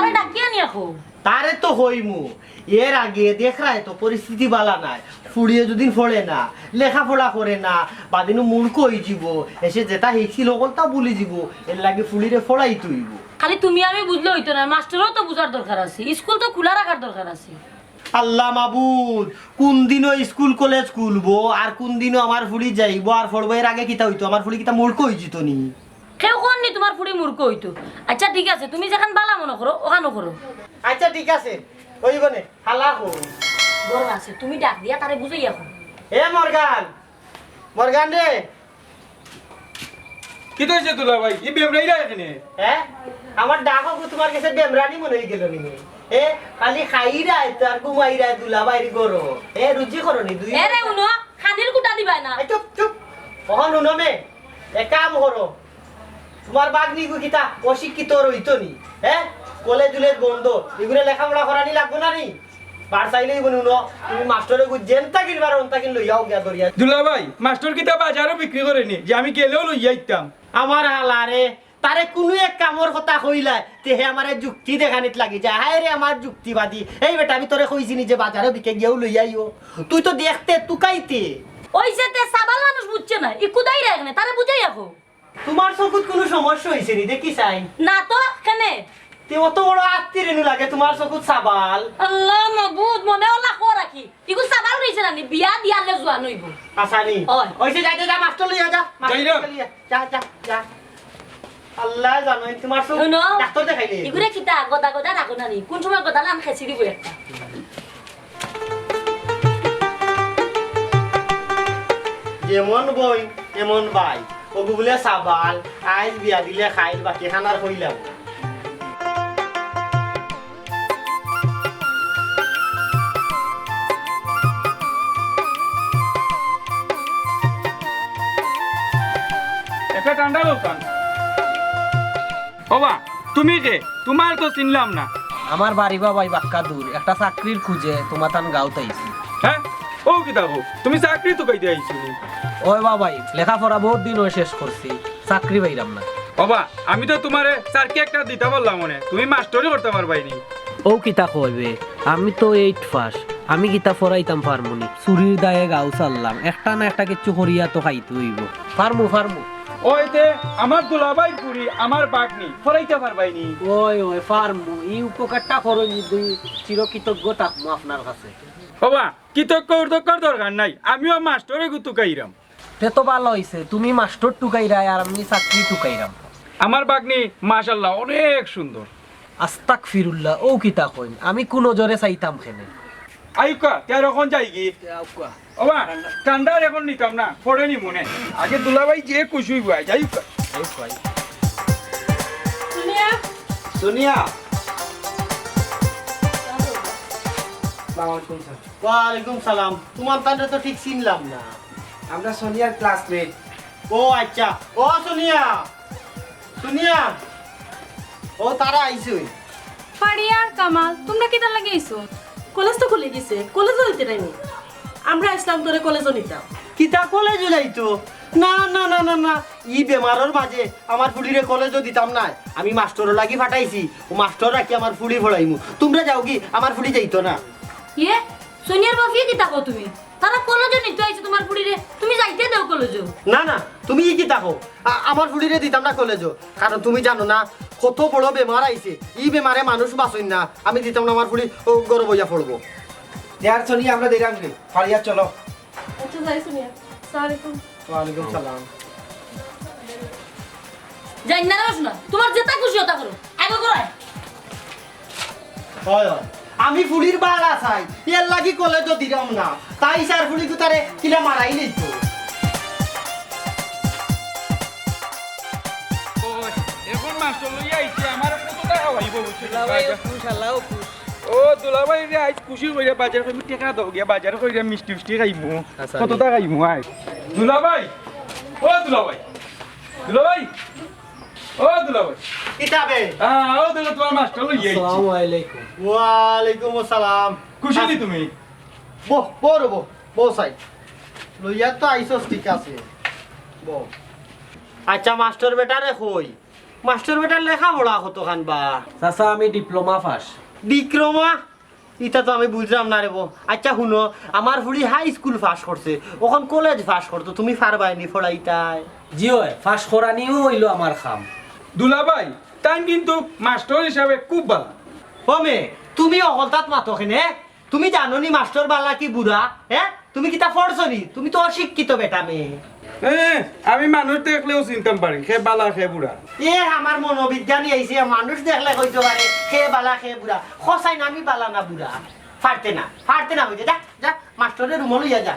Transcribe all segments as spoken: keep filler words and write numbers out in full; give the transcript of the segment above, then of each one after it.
তারে ডাকিয়া নিয়া কও। তারে তো কইমু, এর আগে দেখরায় তো পরিস্থিতি বালা নায়। ফুড়িয়ে যুদি পড়ে না, লেখাপড়া করে না, বাদিনু মূর্খ অইযিবো, এসে যেতা হিকছিল হকলতা ভুলি যিবো, এরলাগি ফুড়িরে পড়াইতে অইবো। খালি তুমি আমি বুঝলে অইতো না, মাস্টরও তো বুঝার দরকার আছে, স্কুল তো খুলা রাখার দরকার আছে। আল্লাহ মাবুদ, কুনদিনও স্কুল কলেজ খুলবো আর কুনদিনও আমার ফুড়ি যাইবো আর পড়বো, এর আগে কিতা অইতো? আমার ফুড়ি কিতা মূর্খ অইযিতো নি? কেউ কর নি তুমার ফুড়ি মূর্খ অইতো। আইচ্ছা ঠিক আছে, তুমি যেখান বালা মনো করো অখানো করো। আইচ্ছা ঠিক আছে, অইবো নে, হালা কও। বড় আছে, তুমি ডাক দিয়া তারে বুঝাইয়া কও। এ মর্গান, মর্গান রে। কিতা অইছে দুলাভাই? ই বেমরাইরা এখানে? হে? আমার ডাকও তুমার গেছে বেমরানি মনে অইগেলো নি? এ, খালি খাইরায় আর ঘুমাইরায় দুলাভাইর ঘরো। এ, রুজি করো নি দুই? এরে উনো, খানির কুটা দিবায় না। এই চুপ, চুপ। অখন উনো মে, এক কাম করো। তুমার বাগনিগু কিতা অশিক্ষিত রইতো নি? হে? কলেজ উলেজ বন্ধ। ইগুরে লেখাপড়া করানি লাগবো না নি? বার চাইলেই বলুন, তুমি মাস্টরগু যেনতা কিনবার অনতা কিন লইয়াও গিয়া ধরিয়া। দুলাভাই, মাস্টর কিতা বাজারো বিক্রি করে নি যে আমি গেলেও লইয়া আইতাম? আমার হালারে, তারে কুনু এক কামর কথা কইলায়, তে হে আমারে যুক্তি দেখানিত লাগি যায়। হায় রে আমার যুক্তিবাদী। এই বেটা, আমি তোরে কইছি নি যে বাজারো বিকে গিয়াও লইয়া আইও? তুই তো দেখতে তুকাইতে। অইছে তে সাবাল মানুষ বুঝছে না, ই কুদাই রাখনে, তারে বুঝাইয়া কও। তুমার চকুত কুনু সমস্যা অইছে নি, দেখি চাই। না তো, কেনে? তে অত বড় আত্তির এনু লাগে তুমার চকুত সাবাল। আল্লাহ মাবুদ, মনে অলা কো রাখি। ইগু সাবাল রইছে না নি, বিয়া দিয়ালে জোয়ান অইবো। আচ্ছা নি। অয়। অইছে, যা, যা, যা, মাস্টর লইয়া যা। মাস্টর যাই রে। লইয়া যা, যা, যা। আল্লাহ জানো, এই তুমার চকুত হুনো, ডাক্তর দেখাইলে। ইগুরে কিতা গদা গদা রাখো না নি? কুন সময় গদা লান খেছি দিব একটা। যেমন বইন, এমন ভাই। অগু বুলে সাবাল, আইজ বিয়া দিলে খাইল, বাকি খানার কইলাম। একটা ঠান্ডা দোকান। ওবা, তুমি কে? তুমার তো চিনলাম না। আমার বাড়ি বাবাই বাক্কা দূর, একটা চাকরির খুঁজে তুমাতান গাঁওত আইছি। হে? ও কিতা কও? তুমি চাকরি তুকাইতে আইছো নি? ওই বাবাই, লেখাপড়া বউত দিন অয় শেষ করছি, চাকরি পাইরাম না। ওবা, আমি তো তুমারে চাকরি একটা দিতা পারলাম অনে, তুমি মাস্টরি করতা পারবায় নি। ও কিতা কইবে? আমি তো এইট পাস, আমি কিতা পড়াইতাম পারমু নি? চুরির দায়ে গাঁও ছাড়লাম, একটা না একটা কিচ্ছু করিয়া তো খাইতে অইবো। পারমু, পারমু। ওই তে আমার দুলাভাইর ফুড়ি, আমার বাগনি, পড়াইতা পারবায় নি? ওই, ওই, পারমু। ই উপকারটা করো নি, দুই চিরকৃতজ্ঞ থাকমু আপনার কাছে। ওবা, কৃতজ্ঞ উর্তজ্ঞর দরকার নাই, আমিও মাস্টরগু তুকাইরাম। তে তো ভালা অইছে, তুমি মাস্টর তুকাইরায় আর আমি চাকরি তুকাইরাম। আমার বাগনি মাশাআল্লাহ অনেক সুন্দর। আস্তাগফিরুল্লাহ, ও কিতা কইন? আমি কুনজরে চাইতাম কেনে? আউক্কা, তে আর অখন যাইগি? তে আউক্কা। ওবা, ঠান্ডা আর অখন নিতাম না, পরে নিমু নে। আগে দুলাভাই যে খুশি অইবো, আইজ আউক্কা। আউক্কা, আউক্কা। সোনিয়া। সোনিয়া। আসসালামু আলাইকুম স্যার। ওয়ালাইকুম সালাম। তুমার তানরে তো ঠিক চিনলাম না। আমরা সোনিয়ার ক্লাসমেট। ও আইচ্ছা। ও সোনিয়া, সোনিয়া, ও তারা আইছইন। ফারিয়া আর কামাল, তুমরা কিতার লাগি আইছো? কলেজ তো খুলি গেছে, কলেজো যাইতে নায় নি? আমরা আইছলাম তোরে কলেজো নিতাম। কিতা কলেজো যাইতো? না, না, না, না, না, ই বেমারর মাঝে আমার ফুড়িরে কলেজো দিতাম নায়। আমি মাস্টরর লাগি ফাটাইছি, অউ মাস্টর রাখি আমার ফুড়ি পড়াইমু। তুমরা যাওগি, আমার ফুড়ি যাইতো না। ইয়ে, সোনিয়ার বাফিয়ে কিতা কও তুমি? তারা কলেজো নিতো আইছে তুমার ফুড়িরে, তুমি যাইতে দেও কলেজো। না, না, তুমি ই কিতা কও? আ-, আমার ফুড়িরে দিতাম না কলেজো, কারণ তুমি জানো না কত বড় বেমার আইছে, ই বেমারে মানুষ বাঁচইন না। আমি দিতাম না আমার ফুড়ি, অউ ঘরো বইয়া পড়বো। তে আর সোনিয়া, আমরা দিরাম রে, ফারিয়া চলো। আচ্ছা, যাই সোনিয়া। আসসালামু আলাইকুম। ওয়ালাইকুম সালাম। যাই না রে সোনা, তুমার যেতা খুশি অতা করো। আগে করো। হয়, হয়। আমি ফুড়ির বালা চাই, এরলাগি কলেজো দিরাম না। তাই স্যার ফুড়িগুতারে কিলা মারাইলিতো। ওই, অখন মাস্টর লইয়া আইছে, আমারে কততা খাওয়াইবো বুঝছো? দুলাভাই, ও খুশ, আল্লাহ ও খুশ। ও দুলাভাই রে, আইজ খুশি করিয়া বাজার করি টেকা দেও গিয়া, বাজার করিয়া মিষ্টি মিষ্টি খাইমু। আচ্ছা, কততা খাইমু আয়। দুলাভাই, ও দুলাভাই। দুলাভাই, ও দুলাভাই। কিতা বে? আ, ও দেখো, তুমার মাস্টর লইয়া আইছি। আসসালামু আলাইকুম। ওয়ালাইকুম আসসালাম। খুশি নি তুমি? বও, বও রে বও, বও সাইড। লইয়া তো আইছস, ঠিক আছে। বও। আইচ্ছা, মাস্টর বেটারে কই? মাস্টর বেটার লেখাপড়া কতখান বা? চাচা, আমি ডিপ্লোমা পাস। ডিপ্লোমা? ইতা তো আমি বুঝলাম না রে বো। আচ্ছা হুনো, আমার ফুড়ি হাই স্কুল পাস করছে, অখন কলেজ পাস করতো, তুমি পারবায়নি পড়াইতায়? জি অয়, পাস করানিও অইলো আমার কাম। দুলাভাই, তাইন কিন্তু মাস্টর হিসাবে খুব ভালা। ও মে, তুমি অকলতাত মাতো কেনে? তুমি জানো নি মাস্টর ভালা কি বুড়া? হে, তুমি কিতা পড়ছো নি? তুমি তো অশিক্ষিত বেটা মেয়ে। এ, আমি মানুষ দেখলেও চিনতাম পারি, কে ভালা কে বুড়া। এ, আমার মনোবিজ্ঞানী আইছে, মানুষ দেখলে কইতো পারে কে ভালা কে বুড়া। কও চাইন আমি ভালা না বুড়া? পারতে না, পারতে না কইতে। যা, যা, মাস্টররে রুমো লইয়া যা।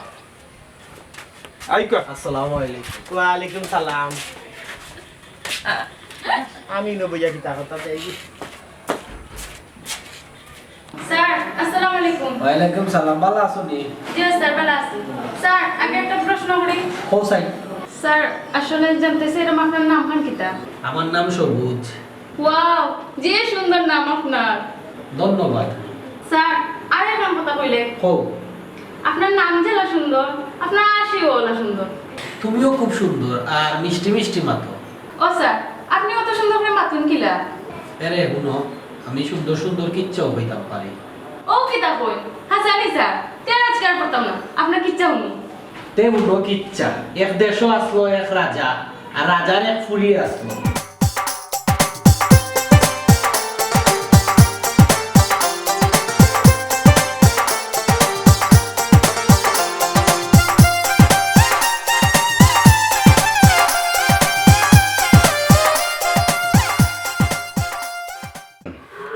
আইকা। আসসালামু আলাইকুম। ওয়ালাইকুম সালাম। আমি নবইয়া কিতা কথা চাই? স্যার, আসসালামু আলাইকুম। ওয়ালাইকুম সালাম, ভালা আছো নি? জি স্যার, ভালা আছি। স্যার, আমি একটা প্রশ্ন করি। কও চাইন। স্যার, আসলে জানতে চাইরাম আপনার নামখান কিতা? আমার নাম সবুজ। ওয়াও, যে সুন্দর নাম আপনার। ধন্যবাদ। স্যার, আরেকখান কথা কইলে। কও। আপনার নাম যেলা সুন্দর, আপনার হাসিও অলা সুন্দর। তুমিও খুব সুন্দর আর মিষ্টি মিষ্টি মাতো। ও স্যার, আপনি অত সুন্দর করি মাতইন কিলা? এরে হুনো, আমি সুন্দর সুন্দর কিচ্ছাও কইতাম পারি। ও কিতা কইন? হাছানি স্যার, তে আজকে আর করতাম না, আপনার কিচ্ছা হুনি। তে হুনো কিচ্ছা, এক দেশো আছলো এক রাজা, আর রাজার এক ফুড়ি আছলো।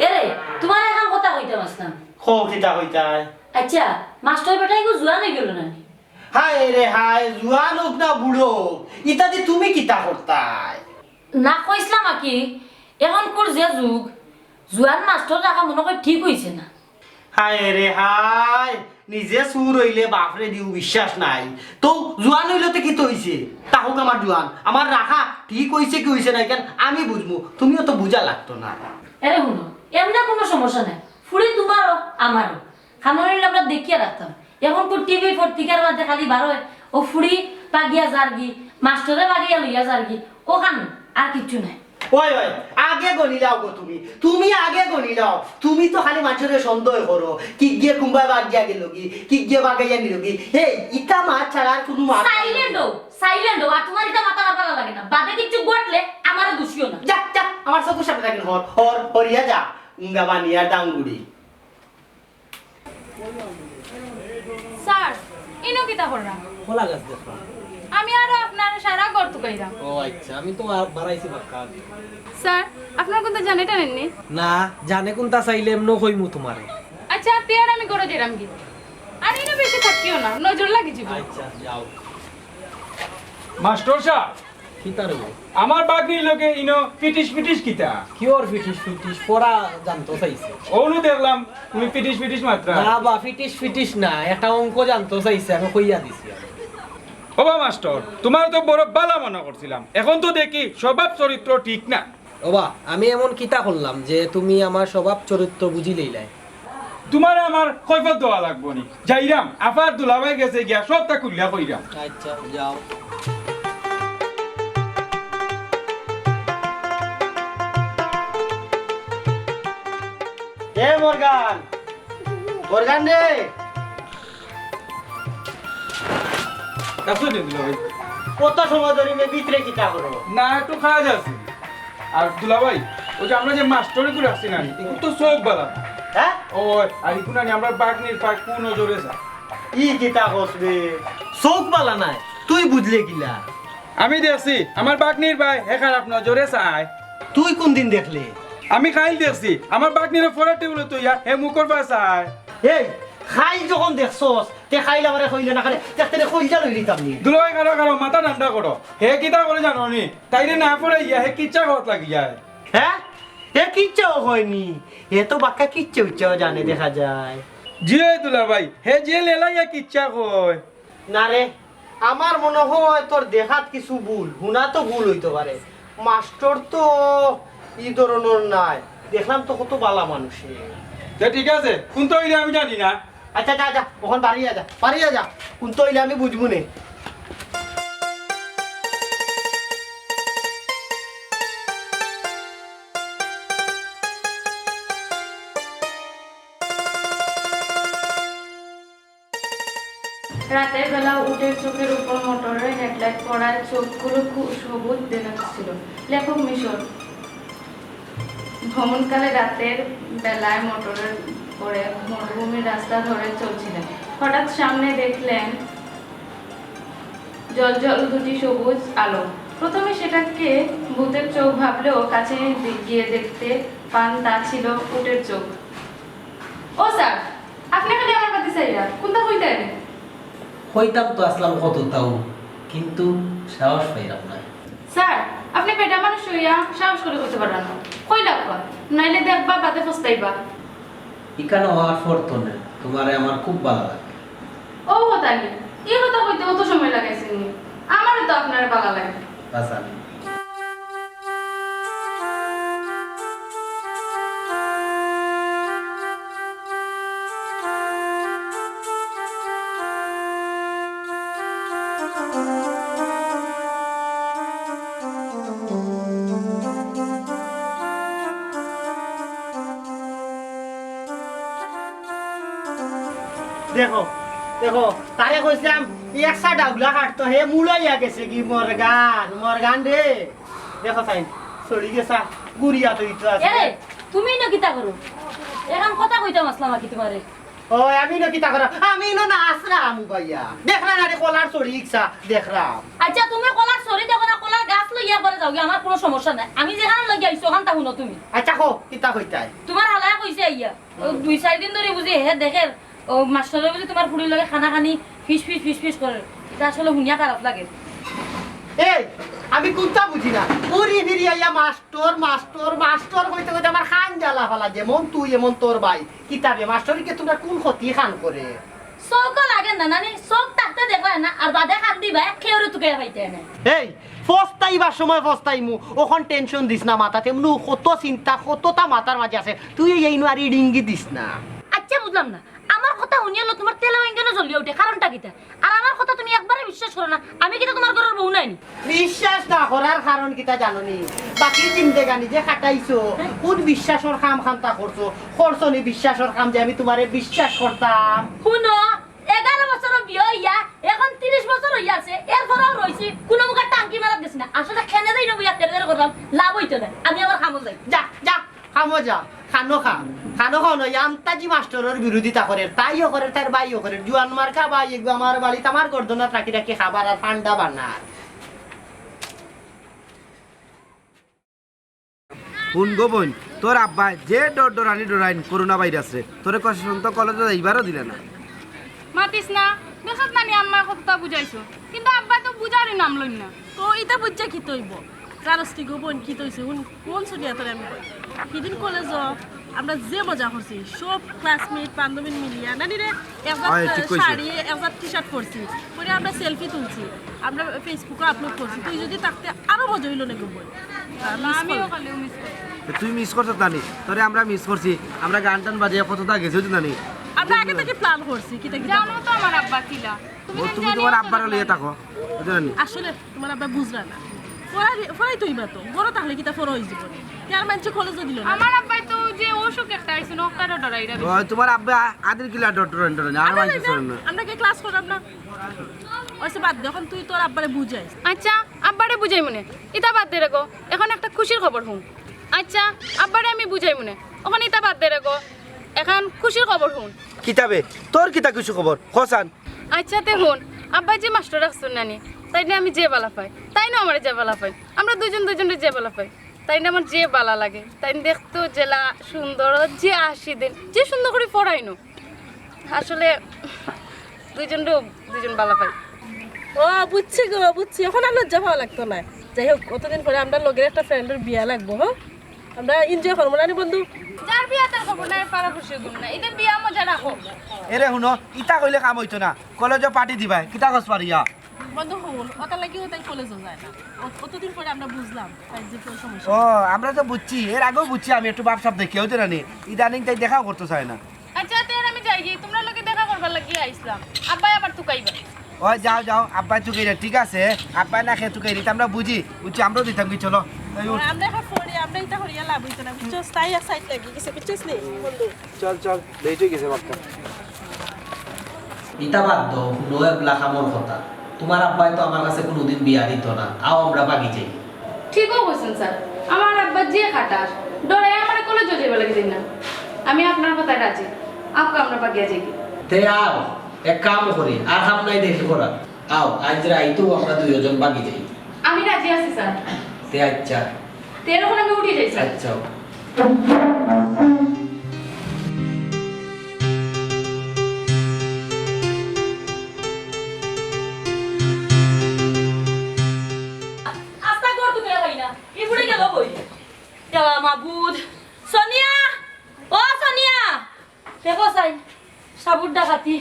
এরে, তুমারে একখান কথা কইতাম আছলাম। কও, কিতা কইতায়? আচ্ছা, মাস্টর বেটা ইগু জুয়ান অইগেলো না নি? হায় রে হায়, জুয়ান অউক না বুড়া অউক, ইতাদি তুমি কিতা করতায়? না কইছলাম আর কি, অখনকুর যে যুগ, জুয়ান মাস্টর রাখা মনো কয় ঠিক অইছে না। হায় রে হায়, নিজে চুর অইলে বাপরে দিও বিশ্বাস নাই, তো জুয়ান অইলে তো কিতা অইছে? তা অউক আমার জুয়ান, আমার রাখা ঠিক অইছে কি অইছে না, ইখান আমি বুঝমু, তুমিও তো বুঝা লাগতো না। এরে হুনো, এমনে কুনু সমস্যা নাই, ফুড়ি তুমারও আমারও, খামরইলে আমরা দেখিয়া রাখতাম। অখনকুর টিভি পত্রিকার মাঝে খালি বার অয়, ও ফুড়ি বাগিয়া যারগি, মাস্টরে বাগিয়া লইয়া যারগি, অখান, আর কিচ্ছু নাই। ওই, ওই, আগে গনিলাও গো তুমি, তুমি আগে গনিলাও। তুমি তো খালি মানষরে সন্দেহ করো, কিগিয়ে কুনবায় বাগিয়া গেলোগি, কিগিয়ে বাগাইয়া নিলোগি। হেই, ইতা মাত ছাড়া আর কুনু মাত নাই। Silent অও, silent অও, আর তুমার ইতা মাত আমার ভালা লাগে না। বাদে কিচ্ছু ঘটলে আমারে দুষিও না। যা, যা, আমার চকুর সামনে থাকি না, হর, হর, হরিয়া যা, উঙ্গা বানিয়া ডাঙ্গুড়ি। স্যার, ইনো কিতা কররা? কলা গাছ দেখরাম। আমি আরো আপনার সারা ঘর তুকাইরাম। ও আচ্ছা, আমি তো আর বাড়াইছি বাক্কা। স্যার, আপনার কুন্তা জানে টানে নি? না, জানে কুন্তা চাইলে এমনেও কইমু তুমারে। আচ্ছা, তে আর আমি ঘরো যাইরাম গি। আর ইনো বেশি থাকিও না, নজর লাগি যিবো। আচ্ছা, যাও। মাস্টর সাব, কিতা রে? আমার বাগনির লগে ইনো ফিটিস ফিটিস কিতা? কিওর ফিটিস ফিটিস? পড়া জানতো চাইছে। অনো দেখলাম তুমি ফিটিস ফিটিস মাতরায়। না বা, ফিটিস ফিটিস না, একটা অঙ্ক জানতো চাইছে, আমি কইয়া দিছি। ও বা মাস্টর, তুমারে তো বড় ভালা মনো করছিলাম, অখন তো দেখি স্বভাব চরিত্র ঠিক না। ও বা, আমি এমন কিতা করলাম যে তুমি আমার স্বভাব চরিত্র বুঝিলাইলায়? তুমারে আমার কৈফত দেওয়া লাগবো নি? যাইরাম, আফার দুলাভাইর গেছে গিয়া সবতা খুলিয়া কইরাম। আচ্ছা, যাও। এ মর্গান, মর্গান রে। আছো নি দুলাভাই? কত সময় ধরি মে ভিতরে কিতা করো? না, একটু কাজ আছে। আর দুলাভাই, ওই যে আমরা যে মাস্টর ইগু রাখছি না, ইগু তো চউখ ভালা না। হ্যাঁ? ও, আর ইগু না নি আমরার বাগনির পায় কুনজরে চায়। ই কিতা কস বে? চউখ ভালা নায়, তুই বুঝলে কিলা? আমি দেখছি, আমার বাগনির পায় হে খারাপ নজরে চায়। তুই কুনদিন দেখলে? আমি কাইল দেখছি, আমার বাগনিরে পড়ার টেবিলো থইয়া হে মুখর পায় চায়। এই, কাইল যখন দেখছস, তে কাইল আমারে কইলে না কেনে, দেখতে রে কইলজা লইলিতাম নি। দুলাভাই, খাড়ো, খাড়ো, মাথা ঠান্ডা করো। হে কিতা করে জানো নি? তাইরে না পড়াইয়া হে কিচ্ছা কওয়াত লাগি যায়। হ্যাঁ? হে কিচ্ছাও কয় নি। হে তো বাক্কা কিচ্ছা উচ্ছাও জানে দেখা যায়। জি অয় দুলাভাই, হে যে লেলাইয়া কিচ্ছা কয়। না রে, আমার মনো অয় তোর দেখাত কিছু ভুল, হুনাত ভুল অইতো পারে। মাস্টর তো ই ধরনর নায়, দেখলাম তো কত ভালা মানুষ। তে ঠিক আছে, কুনতা অইলে আমি জানি না। আচ্ছা, যা, যা, অখন বাড়িয়া যা, বাড়িয়া যা, কুনতা অইলে আমি বুঝমু নে। রাতের বেলা উটের চোখের উপর মোটরের হেডলাইট পড়ায় চোখগুলো খুব সবুজ দেখাচ্ছিল। লেখক মিশর। ভ্রমণকালে রাতের বেলায় মোটরের করে মরুভূমির রাস্তা ধরে চলছিলেন। হঠাৎ সামনে দেখলেন জল জল দুটি সবুজ আলো। প্রথমে সেটাকে ভূতের চোখ ভাবলেও কাছে গিয়ে দেখতে পান তা ছিল উটের চোখ। ও স্যার, আপনি খালি আমার কাছে চাইরা কোনটা কইতেন? কইতাম তো আসলাম কততাউ, কিন্তু সাহস পাইলাম না। স্যার, আপনি বেটা মানুষ হইয়া সাহস করে কইতে পারেন না। কইলাম বা, নাইলে দেখবা বাদে পস্তাইবা। ইখান হওয়ার পর তো না, তোমারে আমার খুব ভালা লাগে। ও কথা নি, এই কথা কইতে অত সময় লাগাইছেন নি? আমারও তো আপনার ভালা লাগে। বাস আমি। দেখো, দেখো, তারে কইছিলাম, এই একসা ডাউলা কাটতো, হে মুড়াইয়া গেছে কি মরগান, মরগান রে। দেখো সাইন, চলি গেছা, গুড়িয়া তো ইতো আছে। এরে, তুমি ইনো কিতা করো? এখন কথা কইতাম আসলাম আর কি তোমারে। ও, আমি ইনো কিতা করা? আমি ইনো না আসরাম উবাইয়া। দেখরা না রে, কলার চড়ি ইকসা, দেখরাম। আচ্ছা, তুমি কলার চড়ি দেখো না, কলার গাছ লইয়া পরে যাওগি, আমার কোনো সমস্যা নাই। আমি যেখান লইয়া আইছি, ওখানটা হুনো তুমি। আচ্ছা, কও, কিতা কইতায়? তোমার হালায় কইছে আইয়া। ও দুই চাইর দিন ধরি বুঝি হে দেখের, ও মাস্টরে বুঝি তোমার ফুড়ির লগে খানা খানি ফিস ফিস ফিস ফিস করের। ইটা আসলে হুনিয়া খারাপ লাগের। এই, আমি কুন্তা বুঝি না। ঘুরি ফিরি আইয়া মাস্টর, মাস্টর, মাস্টর কইতে কইতে আমার খান জ্বালা ফালা। যেমন তুই, এমন তোর ভাই। কিতাবে মাস্টরে কি তোমরা কোন ক্ষতি খান করে? চউখ লাগের না, নানি? চউখ থাকতে দেখবায় না, আর বাদে খান দিবায়, কেউরে তুকাইয়া পাইতায় না। এই, পস্তাইবার সময় পস্তাইমু, অখন টেনশন দিস না মাথাত। এমনেউ কত চিন্তা, কততা মাথার মাঝে আছে। তুই এই নুয়ারি ডিঙ্গি দিস না। আচ্ছা, বুঝলাম না, আমার কথা হুনিয়া লো তোমার তেলা বেঙ্গনে জ্বলিয়া উঠে, কারণটা কিতা? আর আমার কথা তুমি একবারে বিশ্বাস করো না, আমি কিতা তোমার ঘরর বউ নায়নি? বিশ্বাস না করার কারণ কিতা জানো নি? বাকি জিন্দেগানি যে কাটাইছো, কোন বিশ্বাসর কাম খান্তা করছো? করছো নি বিশ্বাসর কাম যে আমি তোমারে বিশ্বাস করতাম? হুনো, এগারো বছর বিয়া অইয়া, এখন তিরিশ বছর অইয়া আছে, এরপরেও রইছি, কোনো মুখে টাঙ্কি মারাত গেছি না। আসলে খেনে যাই না বইয়া তেরে তেরে করলাম, লাভ অইতো না। আমি আমার কামো যাই। যা, যা, কামো যা, খানো খা, খানো খাও নয়, আমতাজি মাস্টরর বিরোধিতা করের, তাইও করের, তার ভাইও করের, জুয়ান মার্কা ভাই, এগু আমার বাড়িত আমার গর্দনাত রাখি রাখি খাবার আর পান্ডা বানার। হুন গো বইন, তোর আব্বায় যে ডর ডরানি ডরাইন করোনা ভাইরাসরে, তোরে কষ্ট কলেজো যাইবারও দিলা না। মাতিস না, দেখছত নানি আম্মায় কততা বুঝাইছো, কিন্তু আব্বায় তো বুঝারই নাম লইন না। তো ইতা বুঝা কিতা অইবো? জানোস নি গো বইন কিতা অইছে? হুন, হুন শুনিয়া তোরে আমি কই। হিদিন কলেজো আমরা যে মজা করছি, সব ক্লাসমেট বান্ধবী মিলিয়া, নানি রে, এক জাত অয়, ঠিক কইছে। শাড়ি, এক জাত টি-শার্ট পরছি, পরে আমরা সেলফি তুলছি, আমরা Facebook-ও আপলোড করছি। তুই যদি থাকতে আরো মজা অইলো না গো বইন। আহ, মিস আমিও করলাম। খালি মিস করছি। তো তুই মিস করছত নানি? তোরে আমরা মিস করছি। আমরা গান টান বাজাইয়া কততা গেছি, বুঝলি নানি? আমরা আগে থাকি প্ল্যান করছি, কিতা কিতা জানো তো আমার আব্বা কিলা। তুমি ও, জানি তুমি জানি তোমার না আব্বারে লইয়া থাকো, বুঝলি নানি? আসলে তোমার আব্বা বুঝলা না। পড়াই, পড়াই তো অইবা তো। বড় তাহলে কিতা পড়া অই যাইবো? কে আর মানছে কলেজো দিল না? আমার আব্বায় তো যে অসুখ একটা আইছে, নকটারও ডরাইরা বেশি। ও, তোমার আব্বা আদির কিলা ডর ডরাইন, আর আরে মানছে না, চলে না। আমরা কি ক্লাস করলাম না? ওইসে বাদ দে, এখন তুই তোর আব্বারে বুঝাইস। আচ্ছা, আব্বারে বুঝাইমুনে। ইতা বাদ দে রে গো, এখন একটা খুশির খবর হুন। আচ্ছা, আব্বারে আমি বুঝাইমুনে। অখন ইতা বাদ দে রে গো, এখন খুশির খবর হুন। কিতাবে? তোর কিতা খুশির খবর? কছাইন। আচ্ছা, তে হুন, আব্বায় যে মাস্টর রাখছইন নানি, তাইনরে আমি যে বালা পাই, তাইনও আমারে যে বালা পাইন, আমরা দুইজন দুইজনরে যে বালা পাই, তাইনরে আমার যে বালা লাগে, তাইন দেখতো যেলা সুন্দর, যে হাসি দেইন, যে সুন্দর করি পড়াইন। আসলে দুইজনরে দুইজন বালা পাই। ও, বুঝছি গো, বুঝছি। এখন আর লজ্জা পাওয়া লাগতো না। যাই হোক, অতদিন পরে আমরার লগর একটা ফ্রেন্ডর বিয়া লাগবো, হ্যাঁ? আমরা এনজয় করবো না নি বন্ধু? যার বিয়া তার খবর নাই, পাড়া পড়শির গুম নাই। ইতা বিয়া মজা রাখো। এরে হুনো, ইতা কইলে কাম অইতো না। কলেজো পার্টি দিবায়, কিতা কছ পারিয়া? বন্ধু হুন, ওটার লাগি ও তাই কলেজো যায় না। অত-, অতদিন পরে আমরা বুঝলাম, তাই যে কোনো সমস্যা। ও, আমরা তো বুঝছি, এর আগেও বুঝছি আমি একটু ভাব সাব দেখিয়া, অইতো না নি? ইদানিং তাই দেখাও করতো চায় না। আচ্ছা, তে আমি যাইগি, তোমরার লগে দেখা করবার লাগি আইছলাম। আব্বায় আবার তুকাইবা। ও যাও, যাও, আব্বায় তুকাইরা, ঠিক আছে? আব্বায় না খেয়ে তুকাইরা, ইতা আমরা বুঝি, বুঝছি, আমরাও দিতাম কি, চলো। এই উঠ। আমরা এখন ফোনে, আমরা ইতা করিয়া লাভ অইতো না, বুঝছস? তাই এক সাইড লাগি গেছে, বুঝছস নি, বন্ধু? চল, চল, লেট অই গেছে বাক্কা। ইতা বাদ দেও, হুনো এবলা কামর কথা। তুমার আব্বায় তো আমার কাছে কুনুদিন বিয়া দিতো না, আও আমরা ভাগি যাই। ঠিকউ কইছইন স্যার, আমার আব্বা যে খাটাস, ডরাইয়া আমারে কলেজও যাইবার লাগি দেইন না। আমি আপনার কথায় রাজি, আউক্কা আমরা ভাগিয়া যাইগি। তে আও, এক কাম করি, আর কাম নাই দেখি করার। আও, আইজ রাইতউ আমরা দুইওজন ভাগি যাই। আমি রাজি আছি স্যার। তে আইচ্ছা। তে অখন আমি উঠি যাই স্যার। আইচ্ছা। আস্তা ঘর তুমি রাখাই না, ই বুড়ি গেল কই? ইয়া মাবুদ, সোনিয়া, ও সোনিয়া, দেখো চাইন, সাবুর ডাকাতি।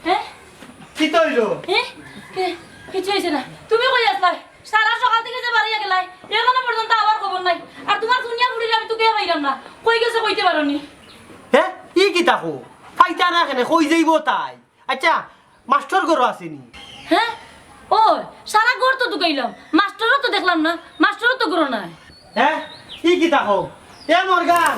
হে? কিতা অইলো? হে? কে? কিচ্ছু অইছে না। তুমি কই আছলায়? সারা সকাল থাকি যে বারইয়া গেলায়, অখনো পর্যন্ত আবার খবর নাই। আর তুমার সোনিয়া বুড়িরে আমি তুকাইয়া পাইরাম না, কই গেছে কইতে পারো নি? হে? ই কিতা কও? পাইতায় না কেনে? কই যাইবো তাই? আইচ্ছা, মাস্টর ঘরো আছে নি? হে? ও, সারা ঘর তো তুকাইলাম, মাস্টরও তো দেখলাম না, মাস্টরও তো ঘরো নাই। হে? ই কিতা কও? এ মর্গান,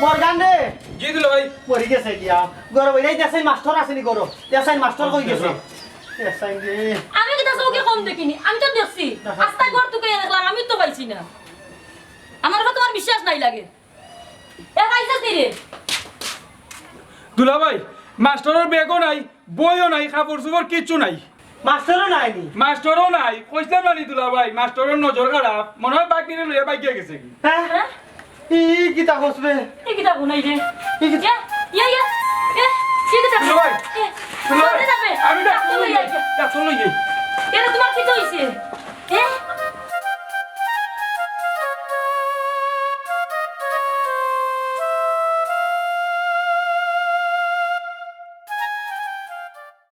মর্গান রে। জি দুলাভাই। মরি গেছে গিয়া। ঘরো বাইরে দেখছইন মাস্টর আছে নি ঘরো? দেখছইন মাস্টর কই গেছে? দেখছইন রে। আমি কিতা চউখে কম দেখিনি, আমি তো দেখছি। আস্তা ঘর তুকাইয়া দেখলাম, আমি তো পাইছি না। আমার কথা তুমার বিশ্বাস নাই লাগে। এ পাইছস নি রে? দুলাভাই, মাস্টরর ব্যাগও নাই, বইও নাই, কাপড়-চোপড় কিচ্ছু নাই। মাস্টরও নাই নি? মাস্টরও নাই, কইছলাম না নি দুলাভাই, মাস্টরর নজর খারাপ, মনে অয় ভাগনিরে লইয়া ভাগিয়া গেছে গি। হে? হে? ই কিতা কস বে? ই কিতা কও নাই রে? ই কিতা? ইয়া, ইয়া, ইয়া, এ, ই কিতা কও? দুলাভাই, এ, দুলাভাই, কোথায় যাবে? আমি ডাক্তার ডাক্তার লই লই যাই, আইছি। ডাক্তার লই যাই। এরে তুমার কিতা অইছে?